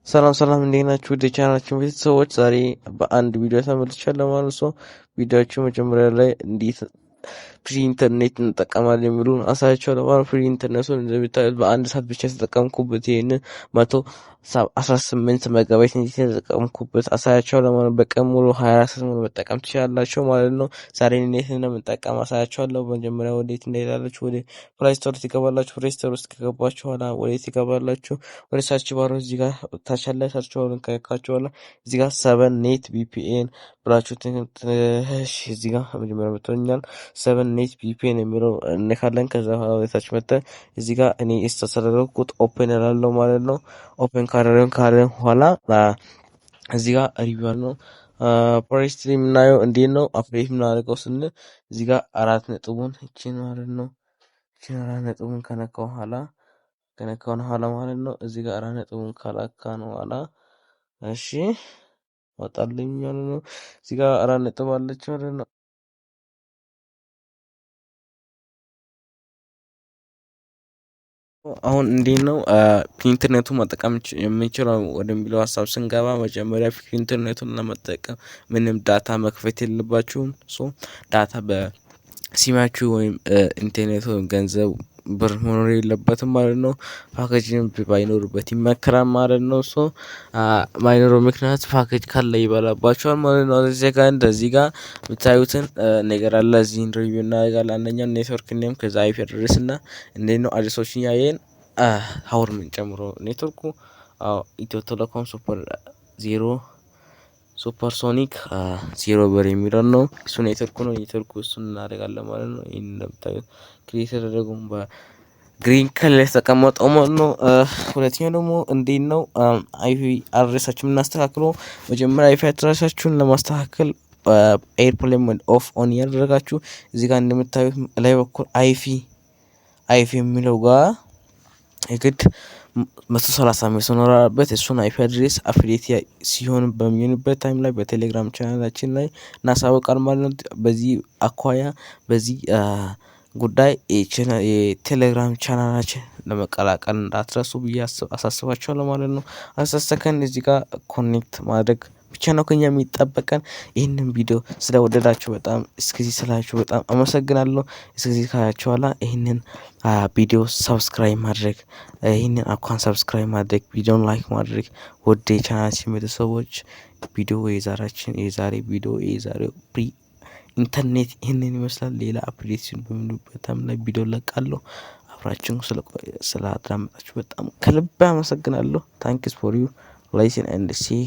ሰላም ሰላም፣ እንዴት ናችሁ? ወደ ቻናላችን ቤተሰቦች ዛሬ በአንድ ቪዲዮ ተመልሻለሁ ማለት ነው። ቪዲዮአችሁ መጀመሪያ ላይ እንዴት free internet እንጠቀማለን የሚሉን አሳያችኋለሁ ማለት። Free internet ኡን እንደሚታዩት በአንድ ሰዓት ብቻ የተጠቀምኩበት ይህንን 118 ሜጋባይት እንዴት የተጠቀምኩበት አሳያችኋለሁ ማለት። በቀን ሙሉ 24 ሰዓት ሙሉ መጠቀም ትችላላችሁ ማለት ነው። ዛሬ እንዴት እንደምንጠቀም አሳያችኋለሁ። መጀመሪያ ወዴት እንደሄዳላችሁ ወደ Play Store ትገባላችሁ። Play Store ውስጥ ከገባችሁ በኋላ ወዴት ትገባላችሁ? ወደ search bar ኡ እዚህ ጋር ታች ላይ search bar ኡን ከነካችሁ በኋላ እዚህ ጋር 7 Net VPN ብላችሁ፣ እዚህ ጋር መጀመሪያ መጥቶኛል። 7 Net VPN የሚለው እነካለን። ከዛ በኋላ ወደታች መጥተን እዚህ ጋር እኔ ስላደረኩት open እላለሁ ማለት ነው። Open ካደረግን ካለን በኋላ እዚህ ጋር review ነው። First የምናየው እንዴት ነው update የምናደርገው ስንል እዚህ ጋር አራት ነጥቡን እቺን ማለት ነው። እቺን አራት ነጥቡን ከነካው በኋላ ማለት ነው። እዚህ ጋር አራት ነጥቡን ካላካን በኋላ፣ እሺ ወጣልኝ ማለት ነው። እዚህ ጋር አራት ነጥብ አለች ማለት ነው። አሁን እንዴት ነው ኢንተርኔቱን መጠቀም የምንችለው ወደሚለው ሀሳብ ስንገባ፣ መጀመሪያ ኢንተርኔቱን ለመጠቀም ምንም data መክፈት የለባችሁም። So data በሲማችሁ ወይም ኢንተርኔት ወይም ገንዘብ ብር መኖር የለበትም ማለት ነው። ፓኬጅም ባይኖርበት ይመከራል ማለት ነው። So ማይኖረው ምክንያት ፓኬጅ ካለ ይበላባችኋል ማለት ነው። እዚህ ጋር እንደዚህ ጋር የምታዩትን ነገር አለ። እዚህን review እናደርጋለን። አንደኛው network name፣ ከዛ IP address እና እንዴት ነው address ኦችን ያየን hour ምን ጨምሮ ኔትወርኩ ኢትዮ ቴሌኮም super zero supersonic ዜሮ ብር የሚለው ነው። እሱ ኔትወርኩ ነው። ኔትወርኩ እሱን እናደርጋለን ማለት ነው። ይህን እንደምታዩት create የተደረገው በ green color የተቀመጠው ማለት ነው። ሁለተኛው ደግሞ እንዴት ነው IP address ኣችን የምናስተካክለው? መጀመሪያ IP address ኣችሁን ለማስተካከል airplane mode off on ያደረጋችሁ እዚህ ጋር እንደምታዩት ላይ በኩል IP የሚለው ጋር የግድ 135 መኖር አለበት። እሱን IP address update ሲሆን በሚሆንበት time ላይ በቴሌግራም ቻናላችን ላይ እናሳውቃል ማለት ነው። በዚህ አኳያ በዚህ ጉዳይ የቴሌግራም ቻናላችን ለመቀላቀል እንዳትረሱ ብዬ አሳስባችኋለሁ ማለት ነው። 10 ሰከንድ እዚህ ጋር connect ማድረግ ብቻ ነው ከኛ የሚጠበቀን። ይህንን ቪዲዮ ስለወደዳችሁ በጣም እስከዚህ ስላችሁ በጣም አመሰግናለሁ። እስከዚህ ካያችሁ በኋላ ይህንን ቪዲዮ subscribe ማድረግ፣ ይህንን account subscribe ማድረግ፣ ቪዲዮን like ማድረግ። ወደ የቻናላችን ቤተሰቦች ቪዲዮ የዛራችን የዛሬ ቪዲዮ የዛሬው free internet ይህንን ይመስላል። ሌላ update ሲሆን በሚሉበት ላይ ቪዲዮ ለቃለሁ። አብራችሁን ስላዳመጣችሁ በጣም ከልብ አመሰግናለሁ። Thanks for you listen and see.